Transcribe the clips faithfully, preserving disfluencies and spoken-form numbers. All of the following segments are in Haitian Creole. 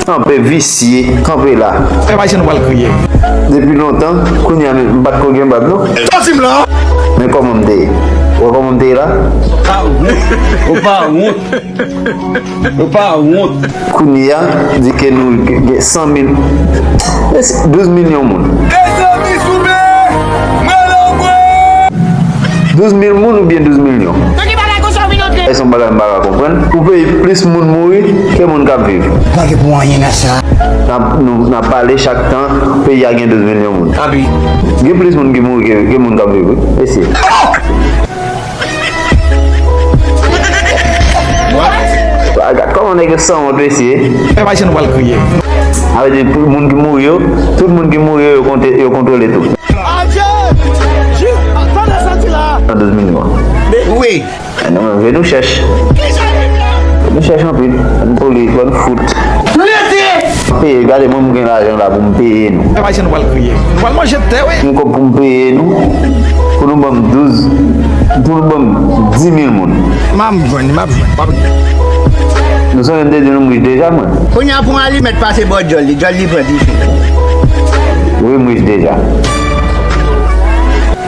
Kanpe visye, kanpe la. Pèp Ayisyen nou pral kriye. Depi lontan, kounye a menm, m pa t ko gen bab non. Sa di m la? Men kòman m te ye? Ou wè kòman m te ye la? Ou pa wont. Ou pa wont. Ou pa wont. Kounye a, di ke nou gen san mil, douz milyon moun. Mezanmi, souple! Mwen la, mwen! Douz mil moun oubyen douz milyon? Nan ki bagay konsa w vin antre? E se yon bagay m pa ka konprann. Ou peye plis moun mouri ke moun k ap viv. Pa gen pou anyen nan sa. N ap, nou, n ap pale chak tan, peyi a gen douz milyon moun. Abi. Gen plis moun ki mouri ke, ke moun k ap viv, wi. Mesye. Gad kòman nèg yo sanwont, mesye. Pèp Ayisyen nou pral kriye. Sa vle di, tout moun ki mouri yo, tout moun ki mouri yo, yo konte, yo kontwole tou. Adje! Jis, tande sa di la. Nan douz milyon. Wi. Nou menm, vle nou chèch. Vle nou chèch anpil. Ann poli, ann fout. Lete! Peye, gade mwen, m gen lajan la pou m peye nou. Pèp Ayisyen nou pral kriye. Nou pral manje tè, wi. M gen kòb pou m peye nou. Pou nou ban m douz, pou nou ban m dis mil moun. M ap jwenn, m ap jwenn, m ap jwenn. Nou sonje m te di nou m rich deja, mwen. Kounye a pou yon alimèt pase bò djòl li, djòl li pran dife. Wi, m rich deja.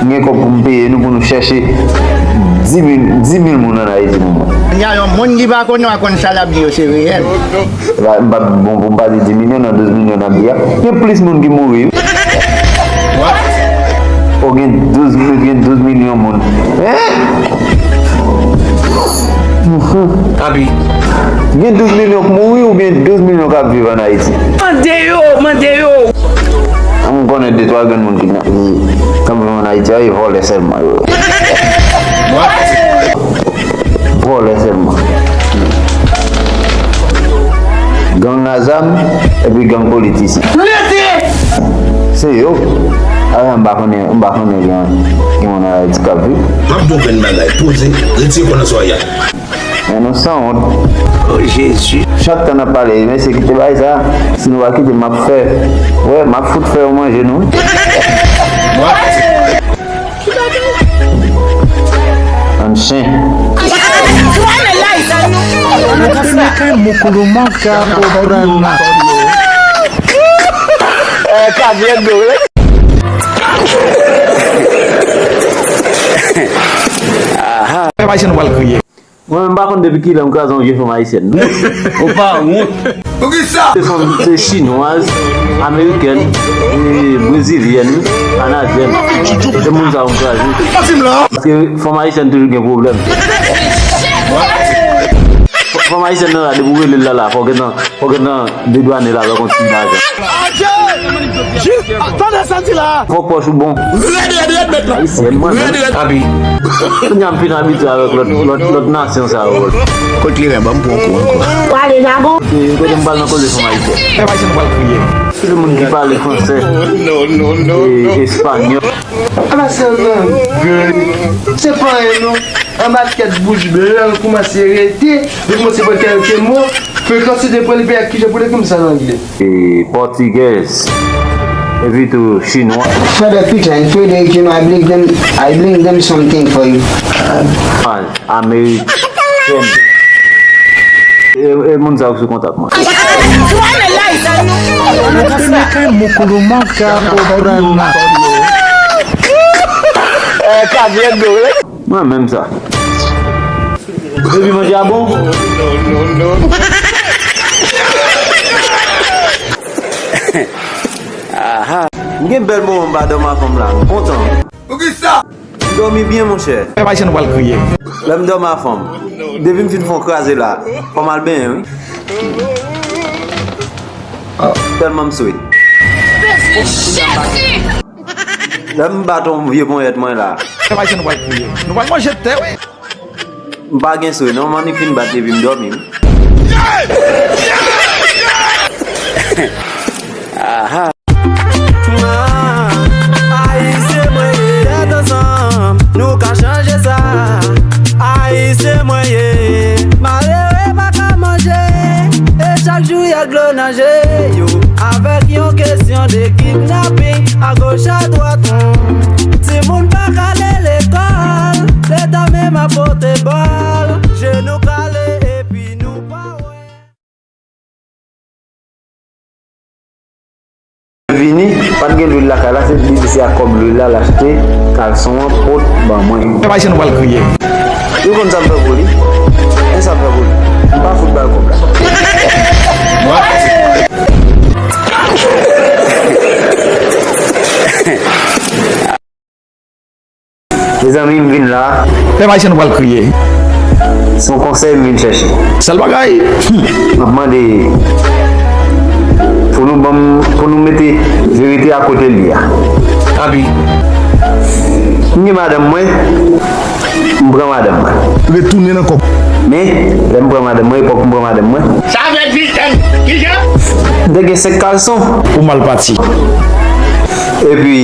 M gen kòb pou m peye nou pou nou chèche dis mil, dis mil moun ann Ayiti pou mwen. Kounye a yon moun ki pa konnen w a konn sa l ap di yo se reyèl. M pa, m pa bon pou m pa di dis milyon nan douz milyon n ap di a. Gen plis moun ki mouri. Ou gen douz, gen douz milyon moun. Hein? Abi. Gen douz milyon k mouri oubyen douz milyon k ap viv ann Ayiti? Mande yo, mande yo. M konnen de twa grenn moun ki nan, ki, k ap viv ann Ayiti a, e vòlè sèlman yo ye. Vòlè sèlman. Gang a zam, epi gang politisyen. Lete! Se yo. Alò, m pa konnen, m pa konnen gen, gen moun ann Ayiti k ap viv. M ap di w grenn bagay, poze, retire kò nan zòrèy la. Men nou sanwont. Oh, Jezi. Chak tan n ap pale, mesye, kite bagay sa. Si nou pa kite, m ap fè. Wè, m ap fout fè yo manje nou. Ann chen. Mwen ka fè mwen kay mokolo manka konprann. Pèp Ayisyen nou pral kriye. Mwen menm, m pa konn depi kilè m kraze yon vye fanm ayisyèn, non. Ou pa wont. Poukisa? Se fanm, se chinwaz, amerikèn, e brezilyèn, kanadyèn. Se moun sa yo m kraze. Paske fanm ayisyèn toujou gen pwoblèm. Fanm ayisyèn nan la, depi w rele l la, la, fò w gentan, fò w gentan dedwane l avèk yon ti lajan. Adje! Jis, tande sa di la. Fòk pòch ou bon. Rèd, rèd, rèd, mèt la. Ayisyen, mwen menm. Rèd, rèd. Abi. Kounye a m fin abitye avèk lòt, lòt, lòt nasyon sa yo. Kot li ren, ban m pran kou ankò. Pale jagon. Kote, kote m pral nan koze fanm ayisyèn. Pèp ayisyen nou pral kriye. Tout moun ki pale fransè, e espanyòl. Aba sèlman, grann. Se pa anyen non. Anba tèt bouch blan l koumanse rete, li koumanse pran kèlke mo, frekans li te pran li peye ak kijan pou li konn sa nan anglè. E pòtigèz, epi tou chinwa. Father Peter and Frederick, you know, I bring them, I bring them something for you. Amerikèn. E, e moun sa yo sou kontak mwen. Mwen ka fè mwen kay mokolo manka konprann. Mwen menm sa. Epi manje a bon. Aha. M gen bèl moman m pa dòmi ak fanm la. M kontan. Poukisa? M dòmi byen, monchè. Pèp ayisyen nou pral kriye. Lè m dòmi ak fanm, depi m fin fè yon kraze la, fò m al benyen, wi. Tèlman m swe. Lè m bat yon vye ponyèt mwen la. Pèp ayisyen nou pral kriye. Nou pral manje tè, wi. M pa gen swe non, m annik fin bat epi m dòmi, wi. Aha. Ayisyen mwen ye. Tèt ansanm, nou ka chanje sa. Ayisyen mwen ye. Malere pa ka manje, e chak jou y a dlo nan je yo. Avèk yon kesyon de kidnaping, agoch adwat, hmm. Timoun pa k ale lekòl, Leta menm ap pote bòl. Je nou kale epi nou pa wè. Pa t gen lwil lakay la, se li di se ak kòb lwil la l achte kalson an pot ban mwen. Pè Ayisyen nou pral kriye. Yo konn sa m fè pou li. Men sa m fè pou li. M pa fout ba l kòb la. Mezanmi, m vin la. Pèp Ayisyen nou pral kriye. Se yon konsèy m vin chèche. Sèl bagay. M ap mande pou nou ban m, pou nou mete verite a kote l ye a. Abi. M gen madanm mwen, m pran madanm mwen. Retounen nan kòb. Men, lè m pran madanm mwen, epòk m pran madanm mwen. Sa vle di, kijan? M te gen senk kalson. Ou mal pati. Epi,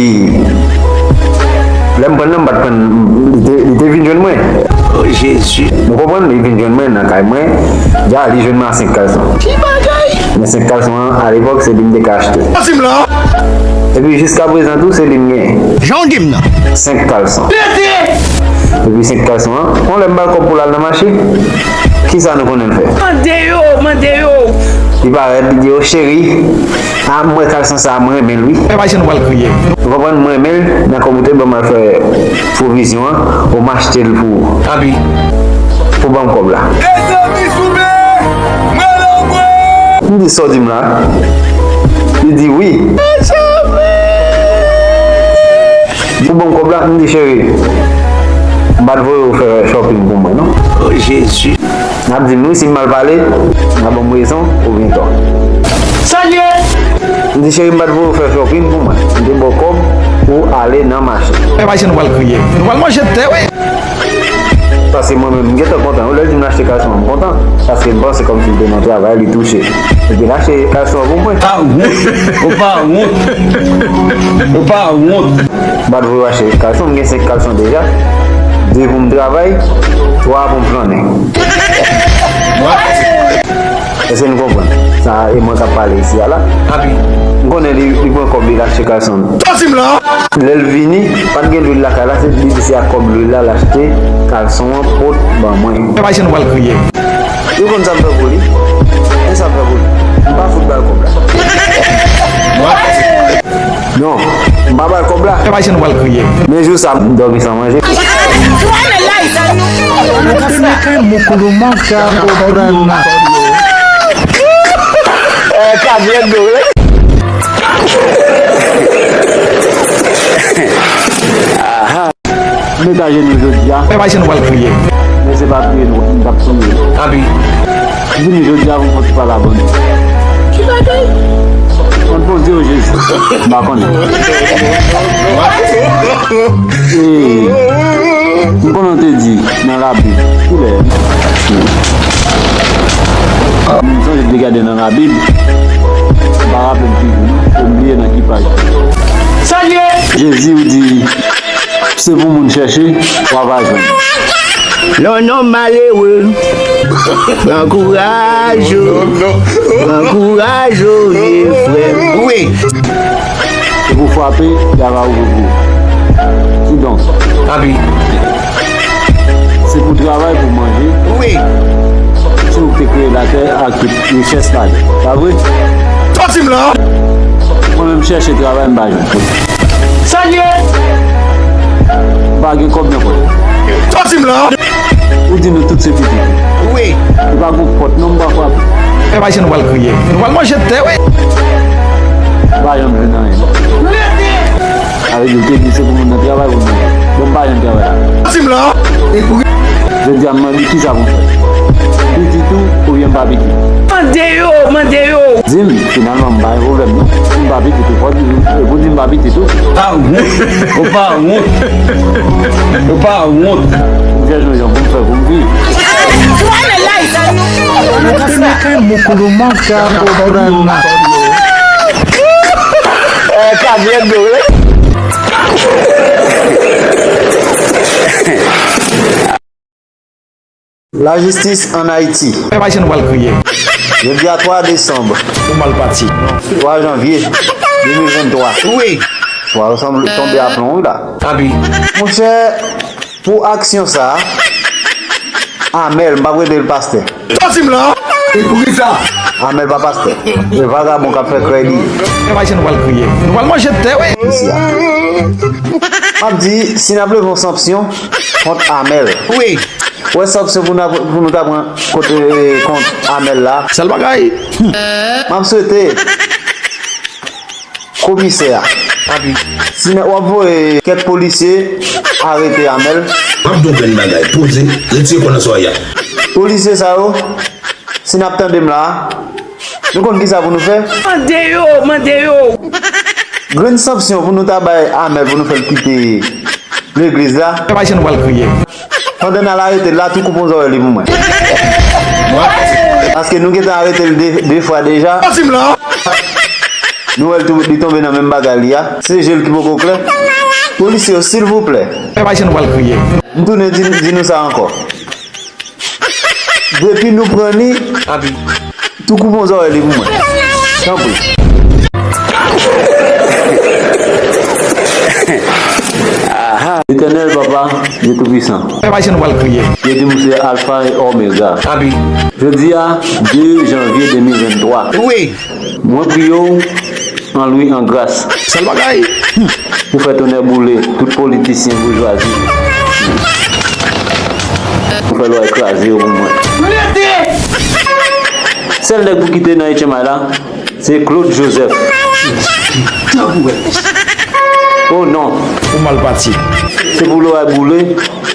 lè m pran nan, m pa t pran, li te, li te vin jwenn mwen. O Jezi. Nou konprann, li vin jwenn mwen nan kay mwen. Dja, li jwenn mwen a senk kalson. Ki bagay? Men senk kalson an, alepòk, se li m te ka achte. Patim la. Epi, jiska prezan tou, se li m gen. Jan w di m nan. Senk kalson. Epi, senk kalson an, yon lè m ba l kòb pou l al nan mache, kisa nou konnen l fè? Mande yo, mande yo. Li parèt, li di yo, cheri, a, m wè kalson sa a, mwen renmen l, wi. Pèp Ayisyen nou pral kriye. Ou konprann, mwen renmen l, nan kòb ou te ban m al fè pwovizyon an, ou m achte l pou ou. Abi. Pou ban m kòb la. Mezanmi, souple! Mwen la, mwen! M di, sa w di m la? Li di, wi. Pou ban m kòb la, m di, cheri, m pa t voye w fè shopping pou mwen, non. O Jezi. N ap di m wi si m mal pale, n a ban m rezon oubyen tò. Sa l ye? M di, cheri, m pa t voye w fè shopping pou mwen. M te ba w kòb pou w ale nan mache. Pèp Ayisyen nou pral kriye. Nou pral manje tè, wi. Paske mwen menm, m gentan kontan. Lè l di m l achte kalson an, m kontan. Paske m panse kòmsi l te nan travay, li touche. Epi l achte kalson an pou mwen. Pa wont. Ou pa wont. Ou pa wont. M pa t voye w achte kalson, m gen senk kalson deja. De pou m travay, twa pou m flannen. Èske nou konprann? Sa e mwen k ap pale isi a la. Abi. M konnen li, li pran kòb li, l achte kalson. Tanti m la! Lè l vini, pa t gen lwil lakay la, se li di se ak kòb lwil la l achte kalson an pot ban mwen. Pèp Ayisyen nou pral kriye. Yo konn sa m fè pou li. Men sa m fè pou li. M pa fout ba l kòb la. Non, m pa ba l kòb la. Pèp Ayisyen nou pral kriye. Men jou sa, m dòmi san manje. Mwen ka fè mwen kay mokolo manka o pran nan. Kabyen do, wi. Aha. M met ajenou jodi a. Pèp Ayisyen nou pral kriye. Men se pa kriye nou, m t ap sonje. Abi. Vini jodi a pou m fè ti pale a Bondye. Ki bagay? Kont Bondye o Jezi. M pa konnen. E, m konnen w te di nan Labib, kilè? M sonje m te gade nan Labib, m pa raple m ki jou non, e m bliye nan ki paj. Sa l ye? Jezi w di, se pou moun chèche, w a va jwenn. Non, non, malere. Pran kouraj ou. Pran kouraj ou, ye frè m. Wi. Se pou frape, y a va ouvri pou ou. Kidonk. Abi. Se pou travay, pou manje. Wi. Se ou ki te kreye latè ak tout richès ladan. Pa vre? Tanti m la! Mwen menm chèche travay, m pa jwenn. Sa l ye? M pa gen kòb nan pòch. Tanti m la! Ou di nou tout se pitit ou. Wi. Ou pa gon pòt non, m pa frape. Pèp Ayisyen nou pral kriye. Nou pral manje tè, wi. M pa janm jwenn anyen non. Sa vle di, ou te di se pou moun nan travay pou manje. Bon, m pa jwenn travay la. Tanti m la! Jodi a, m mande kisa pou m fè. Pitit ou oubyen m pa pitit ou? Mande yo, mande yo. Di m, finalman, m pa gen pwoblèm non. Si m pa pitit ou, fò w di m, e pou di m pa pitit ou. Pa wont. Ou pa wont. Ou pa wont. Pou m chèche yon jan pou m fè pou m viv. Mwen ka fè mwen kay mokolo manka o pran nan. Kabyen do, wi. Lajistis ann Ayiti. Pèp Ayisyen nou pral kriye. Jodi a twa desanm. Ou mal pati. Twa janvye de mil venntwa. Wi. Twa yo sanble tonbe aplon, wi, la. Abi. Monchè, pou aksyon sa a, Amèl, m p ap rele l pastè. Tanti m la! E poukisa? Amèl pa pastè. Se vagabon k ap fè krèy li ye. Fè pa jan nou pral kriye. Nou pral manje tè, wi. Isi a. M ap di, si n ap leve yon sanksyon kont Amèl. Wi. Ou wè sanksyon pou n ap, pou nou ta pran kote, kont Amèl la. Sèl bagay. M ap swete komisè a. Abi. Si n, w ap voye kèk polisye arete Amèl. M ap di w grenn bagay. Poze, retire kò nan sòrèy a. Polisye sa yo, si n ap tande m la, nou konn kisa pou nou fè? Mande yo, mande yo. Grenn sanksyon pou nou ta bay Amèl pou nou fè l kite legliz la. Fè pa jan nou pral kriye. Pandan n al arete l la, tou koupe yon zòrèy li pou mwen. Paske nou gentan arete l de, de fwa deja. Nou wè l tou, li tonbe nan menm bagay li a. Se je l ki poko klè. Polisye yo, silvouplè. Fè pa jan nou pral kriye. M tounen di, di nou sa ankò. Depi nou pran li, tou koupe yon zòrèy li pou mwen. Tanpri. Letènèl, Papa, Dye Toupisan. Fè pa jan nou pral kriye. Yo di m se Alfa e Omega. Jodi a, de janvye de mil venntwa. Wi. Mwen priye w an lwi, an gras. Sèl bagay. Pou fè tonnè boule tout politisyen boujwazi. Pou fè lwa kraze yo pou mwen. Sèl nèg pou kite nan H M I la, se Claude Joseph. Oh non. Ou mal pati. Se pou lwa boule.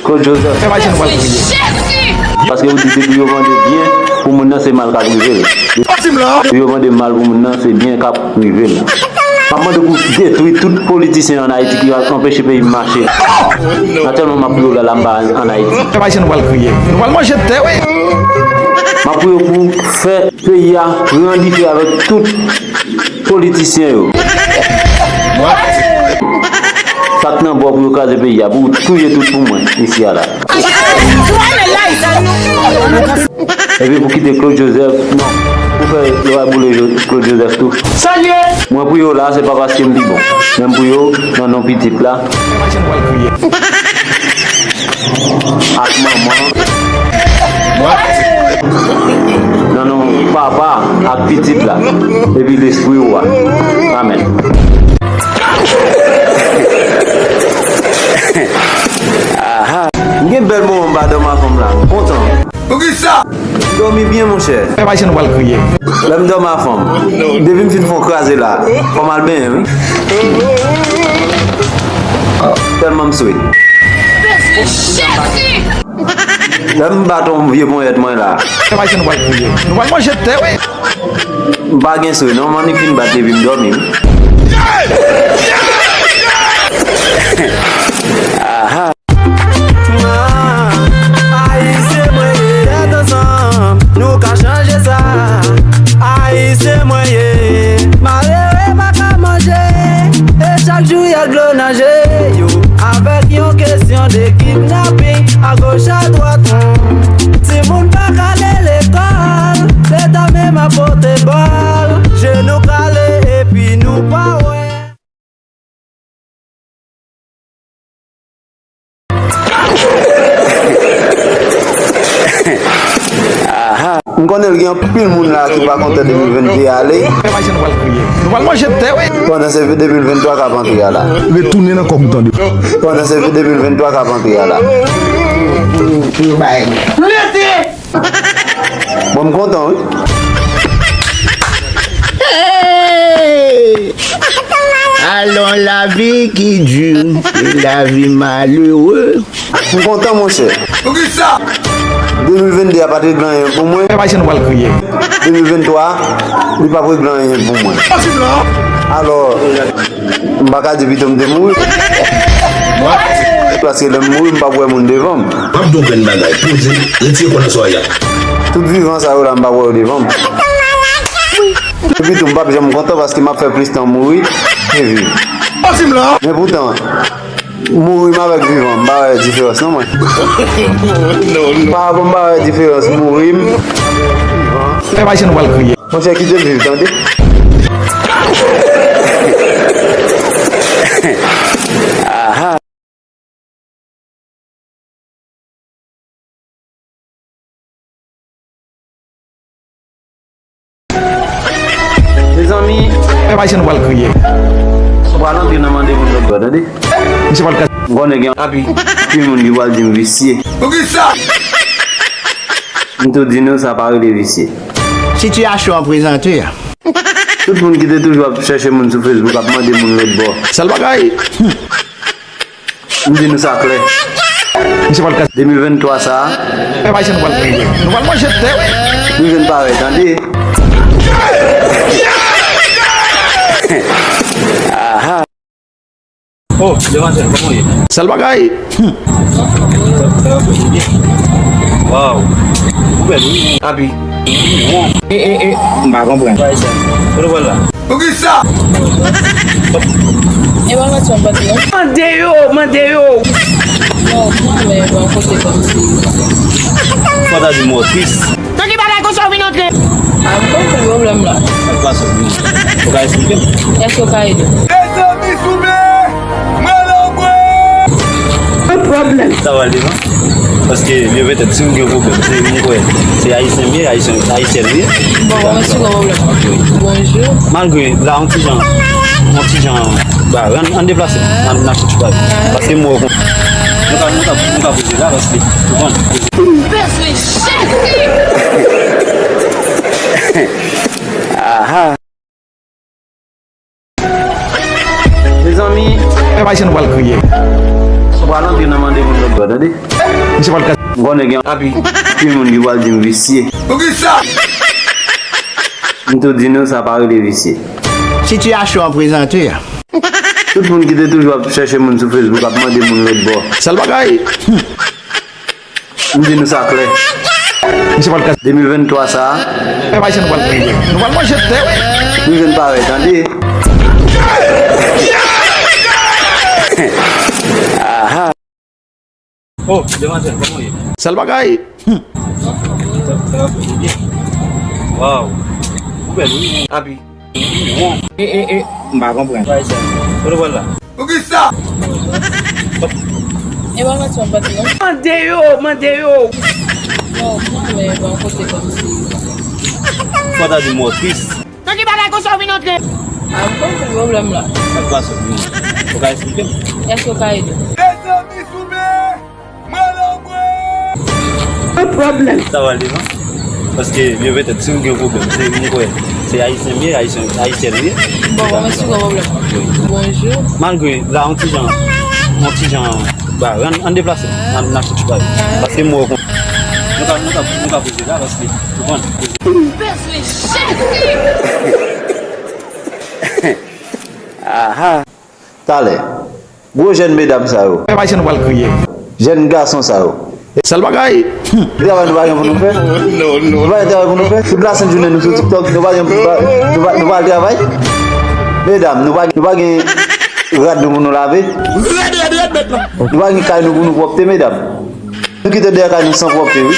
Claude Joseph. Fè pa jan nou pral kriye. Paske ou di depi yo mande byen pou moun nan, se mal k ap rive l. Depi yo mande mal pou moun nan, se byen k ap rive l. M ap mande pou detwi tout politisyen ann Ayiti ki anpeche peyi m mache. Natirèlman, m ap priye w lè la m pa ann Ayiti. Fè pa jan nou pral kriye. Nou pral manje tè, wi. M ap priye w pou fè peyi a pran dife avèk tout politisyen yo. Sa k nan bò pou yo kraze peyi a, pou touye tout pou mwen, isi a la. Epi pou kite Claude Joseph, non. Pou fè yo al boule Jo-, Claude Joseph tou. Mwen priye w la, se pa paske m pi bon. Men m priye w nan non pitit la. Ak manman. Nan non Papa ak Pitit la. Epi Lespri ou a. Amèn. Aha. M gen bèl moman m pa dòmi ak fanm la. M kontan. Poukisa? M dòmi byen, monchè. Fè pa jan nou pral kriye. Lè m dòmi ak fanm. Depi m fin fè yon kraze la, fò m al benyen, wi. Tèlman m swe. Lè m bat yon vye ponyèt mwen la. Fè pa jan nou pral kriye. Nou pral manje tè, wi. M pa gen swe, non. M annik fin bat depi m dòmi, wi. Aha. Ayisyen mwen ye, tèt ansanm, nou ka chanje sa. Ayisyen mwen ye, malere pa ka manje. E chak jou y ap dlo nan je yo, avèk yon kesyon de kidnaping, agoch adwat. Timoun pa ka ale lekòl, Leta menm ap pote bòl. Je nou kale epi nou pa wè. M konnen l gen anpil moun la ki pa kontan de mil venndde ale. Fè pa jan nou pral kriye. Nou pral manje tè, wi. Pandan se de mil venntwa k ap antre a la. Retounen nan kò m, tande. Pandan se de mil venntwa k ap antre a la. Yo bay. Bon, m kontan, wi. Hey! Alon, lavi ki di, se lavi malere. M kontan, monchè. Poukisa? De mil venndde a pa t regle anyen pou mwen. Fè pa jan nou pral kriye. De mil venntwa, li p ap regle anyen pou mwen. Alò, m pa ka di pito m te mouri. Paske lè m mouri, m p ap wè moun devan m. M ap di w grenn bagay. Poze, retire kò nan sòrèy a. Tout vivan sa yo la, m p ap wè yo devan m. Epi tou, m p ap janm kontan paske m ap fè plis tan mouri ke viv. Men poutan, mouri m avèk vivan, m pa wè diferans non, mwen. Pa rapò m pa wè diferans mouri m. Fè pa jan nou pral kriye. Monchè, kite m viv, tande. Aha. Bay se nou pral kriye. Ou pral antre nan mande moun lòt bò, tande? Misye pral ka- M konnen gen anpil moun ki pral di m visye. Poukisa? M tou di nou sa pa rele visye. Sitiyasyon an prezante a. Tout moun ki te toujou ap chèche moun sou Facebook ap mande moun lòt bò. Sèl bagay. M di nou sa klè. Misye pral ka- de mil venntwa sa a. Bay se nou pral kriye. Nou pral manje tè. Nou jwenn parèy, tande? Aha. Oh, demwazèl, kòman w ye? Sèl bagay. Waw. Ou bèl, wi. Abi. E, e, e, m pa konprann. Kote w pral la? Poukisa? E pa mati w ap pati non. Mande yo, mande yo. Non, men bon, kote kòmsi. Fò ta di mò tris. Nan ki bagay konsa w vin antre? A, m konprann pwoblèm la. Sa k pase w vin? Ou ka esplike m? Èske w ka ede m? Mezanmi, souple! Mwen la, mwen! Yon pwoblèm. Sa va ale, non? Paske, byen petèt, si w gen pwoblèm, se, mwen kwè, se ayisyen m ye, ayisyen, ayisyèn m ye. Bon, mwen si w gen pwoblèm. Bonjou. Malgre, la, yon ti jan, yon ti jan, ba, ann, ann deplase, ann, ann ap fouti pale. Paske m wè w kon-, nou ka, nou ka, nou ka poze la, paske, ou konprann? M bezwen chèche! Aha. Mezanmi. Bay se nou pral kriye. Ou pral antre nan mande moun lòt bò, tande? Misye pral ka- M konnen gen anpil moun ki pral di m visye. Poukisa? M tou di nou sa pa rele visye. Sitiyasyon an prezante a. Tout moun ki te toujou ap chèche moun sou Facebook ap mande moun lòt bò. Sèl bagay. M di nou sa klè. Misye pral ka- de mil venntwa sa a. Bay se nou pral kriye. Nou pral manje tè. Nou jwenn parèy, tande? Aha. Oh, demwazèl, kòman w ye? Sèl bagay. Waw. Ou bèl, wi. Abi. E, e, e, m pa konprann. Kote w pral la? Poukisa? E pa mati w ap pati non. Mande yo, mande yo. Non, men bon, kote kòmsi. Fò ta di mò tris. Nan ki bagay konsa w vin antre? A, m konprann pwoblèm la. Sa k pase w vin? Ou ka esplike m? Èske w ka ede m? Mezanmi, souple! Yon pwoblèm. Sa va ale, non? Paske, byen petèt, si w gen pwoblèm, se, mwen kwè, se ayisyen m ye, ayisyen, ayisyèn m ye. Bon, mwen si w gen pwoblèm. Wi. Bonjou. Malgre, la, yon ti jan, yon ti jan, ba, ann, ann deplase, ann, ann ap fouti pale. Paske m wè w kon-, nou ka, nou ka, nou ka poze la, paske, ou konprann? M bezwen chèche! Aha. Talè. Gwo jèn medam sa yo. Bay se nou pral kriye. Jèn gason sa yo. Sèl bagay. Travay nou pa gen pou nou fè. Nou pa gen travay pou nou fè. Tout lasent jounen nou sou TikTok. Nou pa gen, nou pa, nou pa, nou pa al travay. Medam, nou pa, nou pa gen rad nou pou nou lave. Nou pa gen kay nou pou nou pwòpte, medam. Nou kite dèyè kay nou san pwòpte, wi.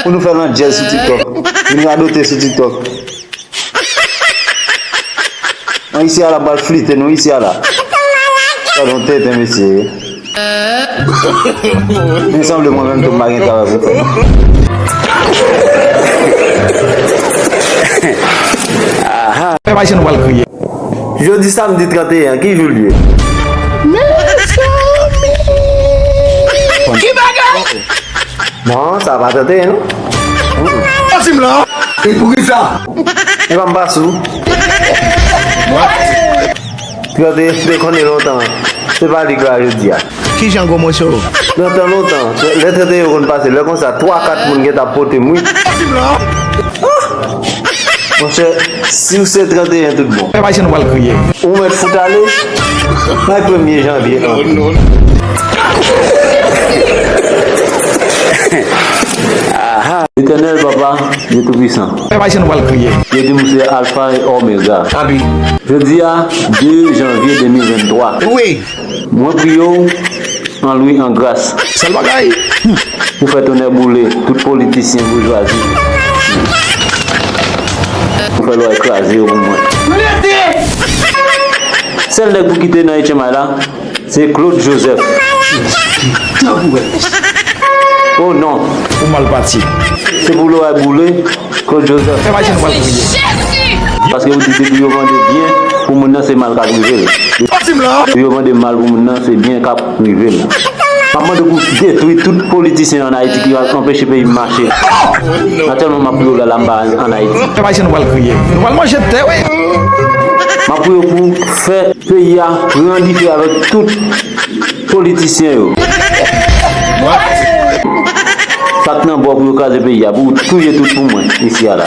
Pou nou fè landjèz sou TikTok. Vin radote sou TikTok. Mwen isi a la, m pral flite nou isi a la. Sa don tenten, mesye. Men sanble mwen menm tou m pa gen travay pou fè. Aha. Bay se nou pral kriye. Jodi samdi tranteyen, ki jou l ye? Mezanmi! Ki bagay? Non, sa pa tranteyen, non. Pati m la. E poukisa? E pa m pa sou. Tranteyen te konnen lontan. Se pa li k la jodi a. Kijan gwo moso? Lontan, lontan. Lè tranteyen yo konn pase, lè konsa, twa, kat moun gentan ap pote m, wi. Pati m la. Monchè, si w se tranteyen tout bon. Bay se nou pral kriye. Ou mèt fout ale. Bay premye janvye an. Non, non. Aha. Letènèl Papa, Dye Toupisan. Bay se nou pral kriye. Yo di m ou se Alfa e Omega. Abi. Jodi a, de janvye de mil venntwa. Wi. Mwen priye w an lwi, an gras. Sèl bagay. Pou fè tonnè boule tout politisyen boujwazi. Pou fè lwa kraze yo pou mwen. Sèl nèg pou kite nan H M I la, se Claude Joseph. Oh non. Ou mal pati. Se pou lwa boule. Claude Joseph. Fè machin pral kriye. Paske ou di depi yo mande byen pou moun nan, se mal k ap rive l. Depi yo mande mal pou moun nan, se byen k ap rive l. M ap mande pou detwi tout politisyen ann Ayiti ki anpeche peyi m mache. Natirèlman, m ap priye w lè la m pa ann Ayiti. Pèp Ayisyen, nou pral kriye. Nou pral manje tè, wi. M ap priye w pou fè peyi a pran dife avèk tout politisyen yo. Sa k nan bò pou yo kraze peyi a, pou touye tout pou mwen, isi a la.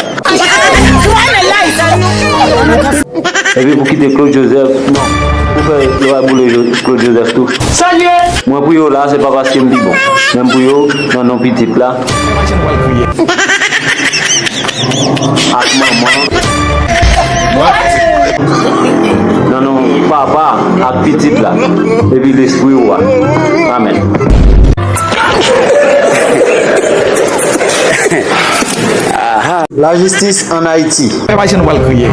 Epi pou kite Claude Joseph, non. Pou fè yo va boule Jo- Claude Joseph tou. Mwen pou yo la, se pa paske m pi bon. Men m pou yo, nan non pitit la. Ak manman. Nan non papa ak pitit la. Epi lespri ou a. Amèn. Lajistis ann Ayiti. Pèp Ayisyen, nou pral kriye.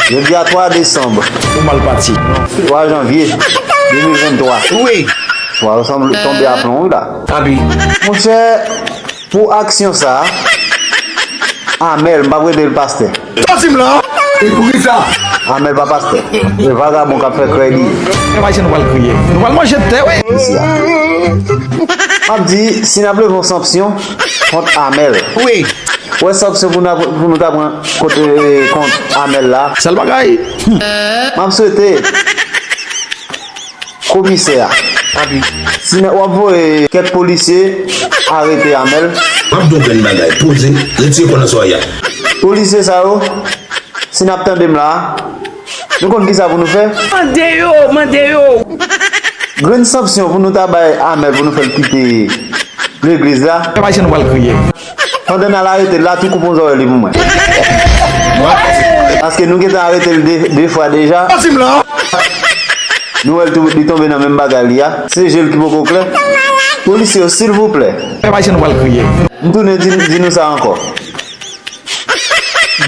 Jodi a twa desanm. Ou mal pati. Twa janvye de mil venntwa. Wi. Twa desanm tonbe a plon, wi la. Abi. Monchè, pou aksyon sa a, Amèl, m p ap rele l pastè. Sa di m la? E poukisa? Amèl pa pastè. Se vagabon k ap fè krèy li ye. Pèp Ayisyen, nou pral kriye. Nou pral manje tè, wi. Isi a. M ap di, si n ap leve yon sanksyon kont Amèl. Wi. Ou wè sanksyon pou n ap- pou nou ta pran kont, eh, kont Amèl la. Sèl bagay. M ap swete komisè a. Abi. Si n- w ap voye kèk polisye arete Amèl. M ap di w grenn bagay. Poze, retire kò nan sòy a. Polisye sa yo, si n ap tande m la, nou konn kisa pou nou fè? Mande yo, mande yo. Grenn sanksyon pou nou ta bay Amèl pou nou fè l kite legliz la. Pèp Ayisyen, nou pral kriye. Pandan n al arete l la, tou koupe yon zòrèy li pou mwen. Paske nou gentan arete l de, de fwa deja. Sa di m la? Nou wè l tou, li tonbe nan menm bagay li a. Se je l ki poko klè. Polisye yo, silvouplè. Pèp Ayisyen, nou pral kriye. M tounen di, di nou sa ankò.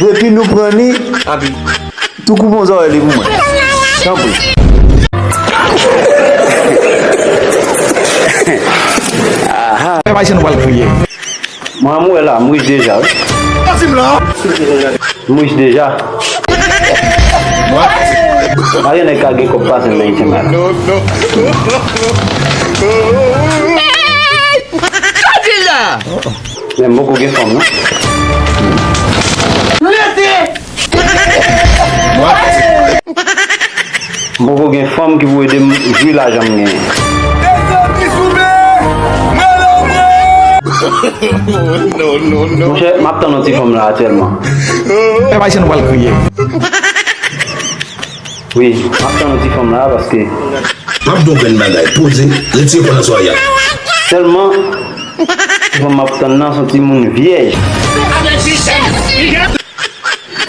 Depi nou pran li, tou koupe yon zòrèy li pou mwen. Tanpri. Pèp Ayisyen, nou pral kriye. Mwen, m wè la, m rich deja, wi. Sa di m la? M rich deja. Pa gen nèg ka gen kòb pase m nan Ayiti, m la. Sa di la? Men m poko gen fanm, non. Lete! M poko gen fanm ki pou ede m jwi lajan m genyen. Mezanmi, souple! Mwen la, mwen! Monchè, m ap tann yon ti fanm la aktyèlman. Pèp Ayisyen, nou pral kriye. Wi, m ap tann yon ti fanm la paske. M ap di w grenn bagay. Poze, retire kò nan sòy a. Sèlman, ti fanm m ap tann nan, se yon timoun vyèj.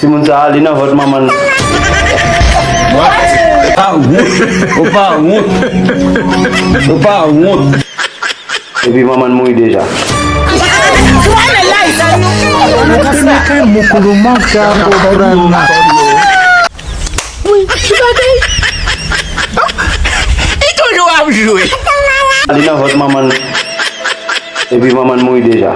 Timoun sa a, li nan vant manman l. Pa wont, ou pa wont. Ou pa wont. Epi manman l mouri deja. Li toujou ap jwe. Li nan vant manman l. Epi manman l mouri deja.